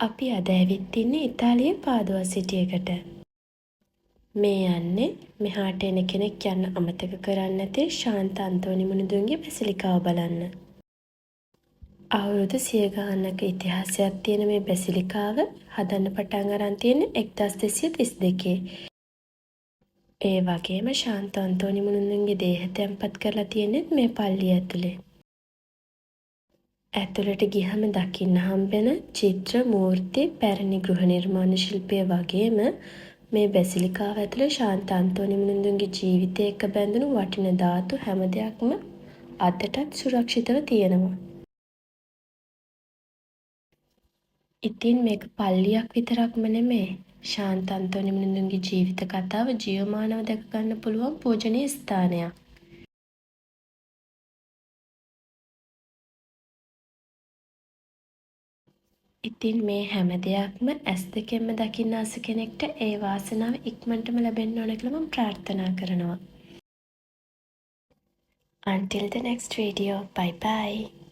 අපි අද ඇවිත් ඉන්නේ ඉතාලියේ පාදුවා සිටි එකට. මේ යන්නේ මෙහාට එන කෙනෙක් යන්න අමතක කරන්නේ නැති ශාන්ත අන්තෝනි මුනිඳුන්ගේ බැසිලිකාව බලන්න. අවුරුදු සිය ගානක ඉතිහාසයක් තියෙන මේ බැසිලිකාව හදන්න පටන් අරන් තියෙන්නේ 1232. ඒ වගේම ශාන්ත අන්තෝනි මුනිඳුන්ගේ දේහ තැන්පත් කරලා තියෙනෙත් මේ පල්ලිය ඇතුලේ. ඇතුළට ගියහම දකින්න හම්බෙන චිත්‍ර, මූර්ති, පැරණි ගෘහ නිර්මාණ ශිල්පය වගේම මේ බැසිලිකාව ඇතුලේ ශාන්ත අන්තෝනි මුනිඳුන්ගේ ජීවිතය එක්ක බැඳුණු වටින ධාතු හැම දෙයක්ම අදටත් සුරක්ෂිතව තියෙනවා. ඉතින් මේක පල්ලියක් විතරක්ම නෙමේ, ශාන්ත අන්තෝනි මුනිඳුන්ගේ ජීවිත කතාව ජීවමානව දැක ගන්න පුළුවන් පූජනීය ස්ථානයක්. ඉතින් මේ හැම දෙයක්ම ඇස් දෙකෙන්ම දකින්න ආස කෙනෙක්ට ඒ වාසනාව ඉක්මනටම ලැබෙන්න ඕන කියලා මම ප්‍රාර්ථනා කරනවා. Until the next video, bye bye.